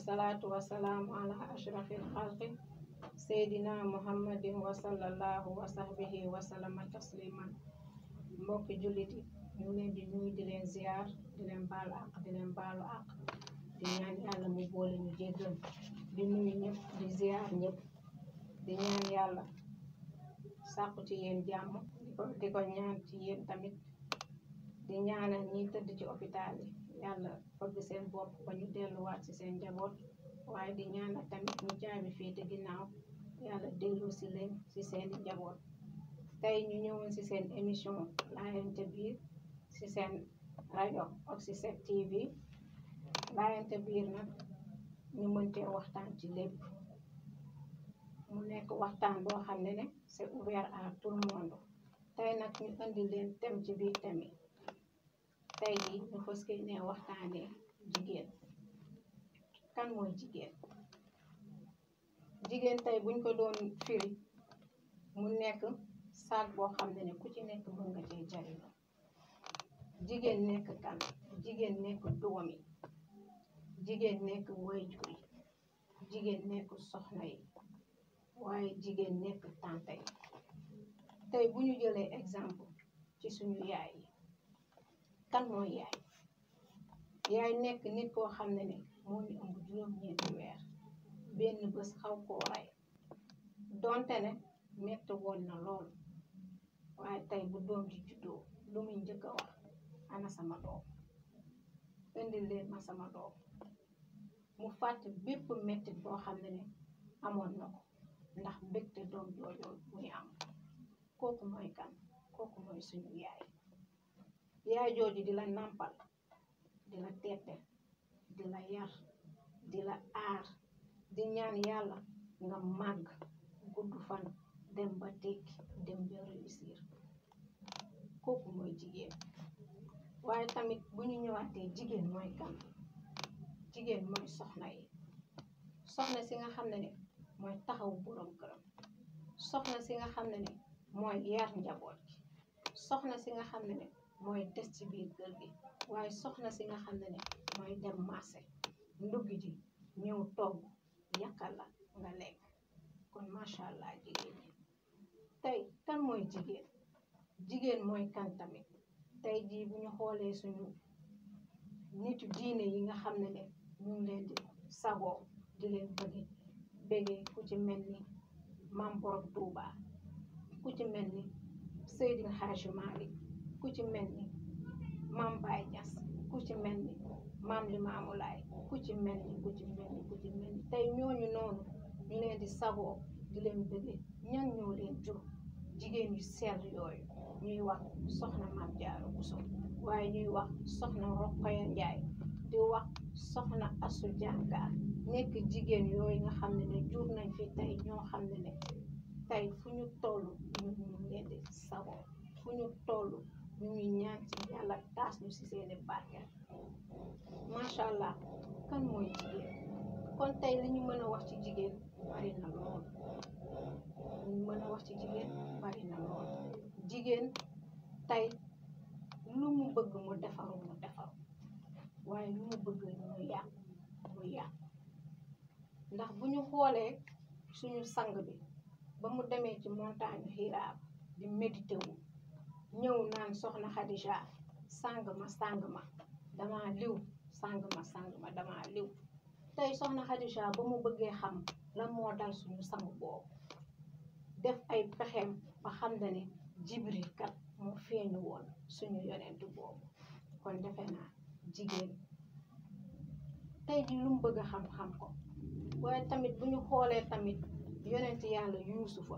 wasalaatu wasalaamu ala ashrafil xalqi seydina muhammadin wa sallallahu wa sahbihi wa sallama tasliman. mbokki jullit yi ñu leen di nuyu di leen ziar di leen baalu àq di leen baalu àq di ñaan yàlla mu boole ñu jéggal di nuyu ñëpp di ziar ñëpp di ñaan yàlla sàkku ci yéen jàmm di ko ñaan ci yéen tamit di ñaanal ñi tëdd ci hôpital yi yàlla fëgg seen bopp ba ñu delluwaat ci seen njaboot waaye di ñaanal tamit ñu caabi fii te ginnaaw yàlla dellu si leen ci seen njaboot. tey ñu ñëwoon ci seen émission laayante biir ci seen rajo Oxy7 TV laayante biir nag ñu mëntee waxtaan ci lépp mu nekk waxtaan boo xam ne c'est ouvert à tout le monde. tey nag ñu indi leen thème ci biir thème yi tey jii ñu fas yéene waxtaanee jigéen. kan mooy jigéen? jigéen tey buñ ko doon firi mu nekk saag boo xam ne ku ci nekk mën nga cee jariñoo. jigéen nekk kan? jigéen nekk doom yi, jigéen nekk waajur yi, jigéen nekk soxna yi, waaye jigéen nekk tante yi. tey bu ñu jëlee exemple ci suñu yaay yi, kan mooy yaay? yaay nekk nit koo xam ne moo ñu ëmb juróom-ñeenti weer benn bés xaw koo rey donte ne metti woon na lool waaye tey bu doom ji juddoo lu muy njëkk a wax ana sama doom, indil leen ma sama doom. mu fàtte bépp mettit boo xam ne amoon na ko ndax mbégte doom jooju muy am. kooku mooy kan? kooku mooy suñu yaay. yaay jooju di la nàmpal, di la tette, di la yar, di la aar, di ñaan yàlla nga màgg gudd fan dem ba tekki dem ba réussir. kooku mooy jigéen. waaye tamit bu ñu ñëwaatee jigéen mooy kan? jigéen mooy soxna yi. soxna si nga xam ne mooy taxaw borom këram. soxna si nga xam ne mooy yar njaboot gi. soxna si nga xam ne mooy des ci biir kër gi. waaye soxna si nga xam ne mooy dem marché ndugg ji ñëw togg yàqal la nga lekk. kon macha allah jigéen ñi. tey kan mooy jigéen? jigéen mooy kan tamit? tey jii bu ñu xoolee suñu nitu diine yi nga xam ne ñu ngi leen di sagoo di leen bëggee ku ci mel ni Maam Borom Tuuba, ku ci mel ni Seydil Hadji Malick, ku ci mel ni Maam Baye Niass, ku ci mel ni Maam Limaamu Laay, ku ci mel ni tey ñooñu noonu ñu leen di sagoo di leen bëggee. ñan ñoo leen jur? jigéen yu sell yooyu ñuy wax soxna Maam Jaara Buso, waaye ñuy wax soxna Rokhaya Njaay, di wax soxna Asu Jàngaar. nekk jigéen yooyu nga xam ne jur nañ fi tey ñoo xam ne tey fu ñu toll ñu leen di sagoo, fu ñu toll ñu ngi ñaan ci yàlla taas ñu ci seeni barke. macha allah. kan mooy jigéen? kon tey li ñu mën a wax ci jigéen bari na lool. jigéen tey lu mu bëgg mu defaru waaye lu mu bëgg mu yàqu. ndax bu ñu xoolee suñu sang bi ba mu demee ci montagne Hira di médité wu ñëw naan soxna Khadija sang ma dama liw, dama liw. tey soxna Khadija ba mu bëggee xam lan moo dal suñu sang boobu def ay pexeem ba xam ne Jibril kat moo feeñu woon suñu yonent boobu. kon defe naa jigéen tey ji lu mu bëgg a xam ko. waaye tamit bu ñu xoolee tamit yonent yàlla Yuusufa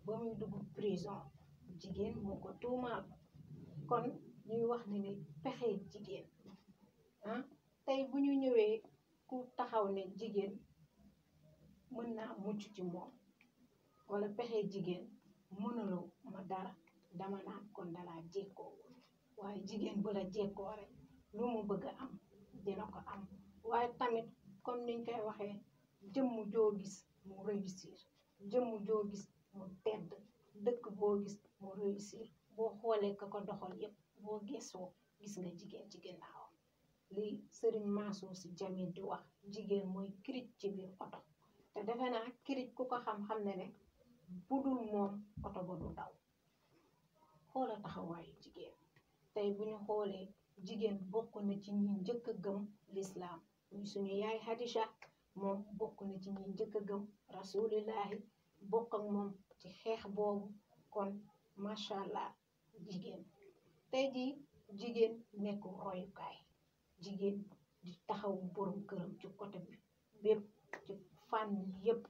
ba muy dugg prison jigéen moo ko tuumaal. kon ñuy wax ne pexe jigéen tey bu ñu ñëwee ku taxaw ne jigéen mën naa mucc ci moom wala pexe jigéen mënuloo ma dara, dama naan kon dalaa jékkoo. waaye jigéen bu la jékkoo rek lu mu bëgg a am dina ko am. waaye tamit comme niñ koy waxee jëmm joo gis mu réussir, jëmm joo gis mu tedd, dëkk boo gis mu réussir. boo xoolee ka ko doxal yépp boo gëstoo gis nga jigéen ci ginnaawam. li Sëriñ Mansour Sy Djamil di wax jigéen mooy kirij ci biir oto te defe naa kirij ku ko xam-xam ne budul moom oto ba du daw. xoola taxawaayu jigéen tey bu ñu xoolee jigéen bokk na ci ñi njëkk a gëm lislaam muy suñu yaay Hadija moom bokk na ci ñi njëkk a gëm rasulillahi bokk ak moom ci xeex boobu. kon macha allah jigéen tey jii jigéen nekk royukaay jigéen di taxaw borom këram ci côté bi bépp ci fànn yépp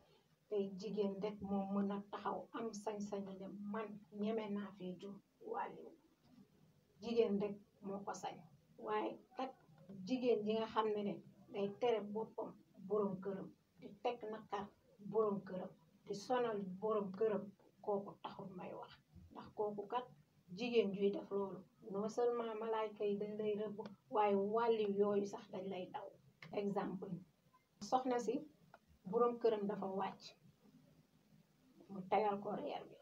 tey jigéen rek moo mën a taxaw am sañ-sañu ne man ñeme naa fee jur wàllu jigéen rek moo ko sañ waaye kat jigéen ji nga xam ne day tere boppam borom këram di teg naqar borom këram di sonal borom këram kooku taxul may wax ndax kooku kat jigéen juy def loolu non seulement malaayka yi dañ lay rëbb waaye wàlli yooyu sax dañ lay daw. exemple soxna si borom këram dafa wàcc mu tegal ko reer bi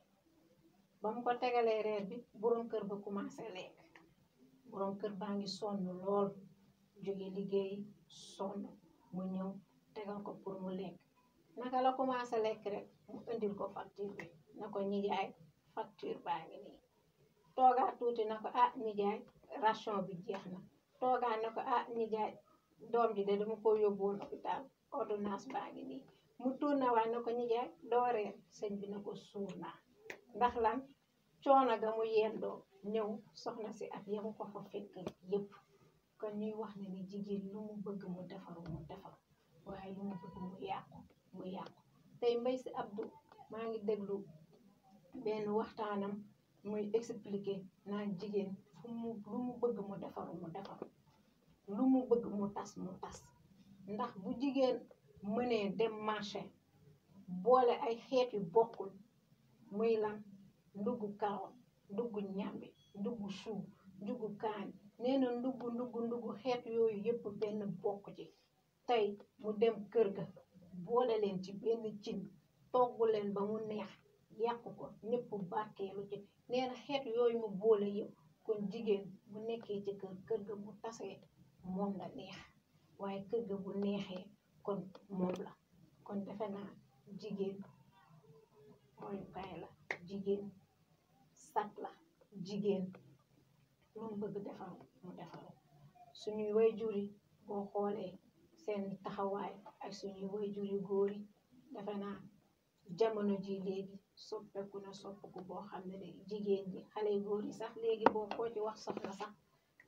ba mu ko tegalee reer bi borom kër ba commencé lekk borom kër baa ngi sonn lool jóge liggéey sonn mu ñëw tegal ko pour mu lekk naka la commencé lekk rek mu indil ko facture bi na ko nijaay facture baa ngi nii toogaa tuuti na ko ah nijaay ration bi jeex na toogaa na ko ah nijaay doom ji de dama ko yóbbuwoon hôpital ordonnance baa ngi nii mu tourné waat na ko nijaay doo reer sëñ bi na ko suur naa ndax lan coono ga mu yendoo ñëw soxna si ak yamu ko fa fekk yépp. kon ñuy wax ne ni jigéen lu mu bëgg mu defaru waaye lu mu bëgg mu yàqu tey Mbay Si Abdou maa ngi déglu benn waxtaanam muy expliquer naan jigéen lu mu bëgg mu defaru lu mu bëgg mu tas ndax bu jigéen mënee dem marché boole ay xeet yu bokkul muy lan ndugg karoot ndugg ñambi ndugg suu ndugg kaani nee na ndugg xeet yooyu yépp benn bokk ci tey mu dem kër ga boole leen ci benn cin togg leen ba mu neex yàq ko ñëpp barkeelu ci nee na xeet yooyu mu boole yëpp kon jigéen bu nekkee ci kër ga bu tasee moom la neex waaye kër ga bu neexee kon moom la kon defe naa jigéen royukaay la jigéen sat la jigéen lu mu bëgg defaru mu defaru suñuy wayjur yi boo xoolee seen taxawaay ak suñuy wayjur yu góor yi defe naa jamono ji léegi soppeeku boo xam ne jigéen ji xale góor yi sax léegi boo koo ci wax soxna sax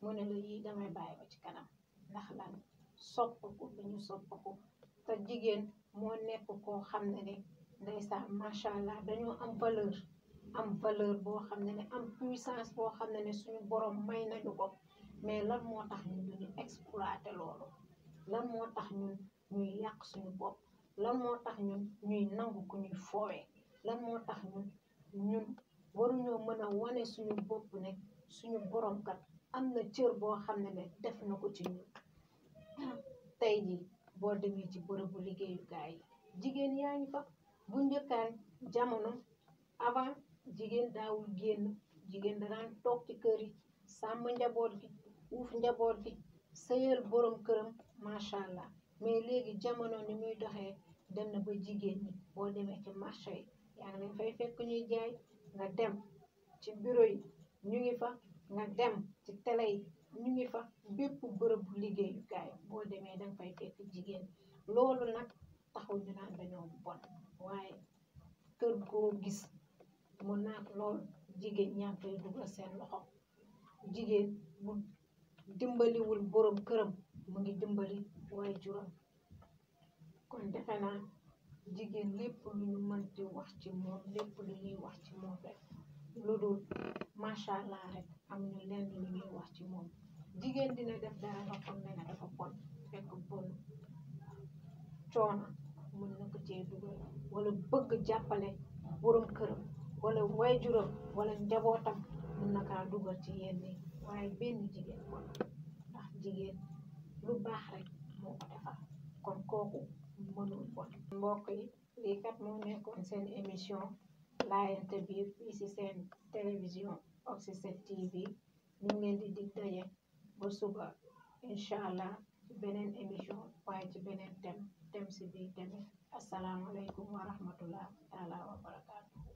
mu ne la yii damay bàyyi ko ci kanam ndax lan soppeeku bi ñu soppeeku te jigéen moo nekk koo xam ne ndeysaan macha allah dañoo am valeur boo xam ne am puissance boo xam ne suñu borom may nañu ko mais lan moo tax ñun duñu exploité loolu lan moo tax ñun ñuy yàq suñu bopp lan moo tax ñun ñuy nangu ku ñuy foowee lan moo tax ñun waruñoo mën a wane suñu bopp ne suñu borom kat am na cër boo xam ne def na ko ci ñun. tey jii boo demee ci bërëbu liggéeyukaay yi jigéen yaa ngi fa bu njëkkaan jamono avant jigéen daawul génn jigéen danaan toog ci kër yi sàmm njaboot gi uuf njaboot gi sëyal borom këram macha allah mais léegi jamono ni muy doxee dem na ba jigéen ñi boo demee ci marché yi yaa ngi leen fay fekk ñuy jaay nga dem ci bureau yi ñu ngi fa nga dem ci télé yi ñu ngi fa bépp bërëbu liggéeyukaay boo demee danga fay fekk jigéen loolu nag taxul ñu naan dañoo bon waaye kër goo gis mu naat lool jigéen ñaa ngi fay dugal seen loxo jigéen bu dimbaliwul borom këram mu ngi dimbali waaye juróom kon defe naa jigéen lépp lu ñu mënti wax ci moom lépp lu ñuy wax ci moom rek lu dul macha allah rek am ñu lenn lu ñuy wax ci moom jigéen dina def dara nga xam ne dafa bon fekk bon coono mën na ko cee dugal wala bëgg jàppale borom këram wala waajuram wala njabootam mën na kaa dugal ci yenn yi waaye benn jigéen bon ndax jigéen lu baax rek moo ko defar kon kooku mënul bon. mbokk yi lii kat moo nekkoon seen émission laayante biir fii ci seen télévision Oxy 7 TV ñu ngi leen di dig daje ba suba incha allah ci beneen émission waaye ci beneen thème si biir tamit asalaamaaleykum wa rahmatullah taala wa barakaatu.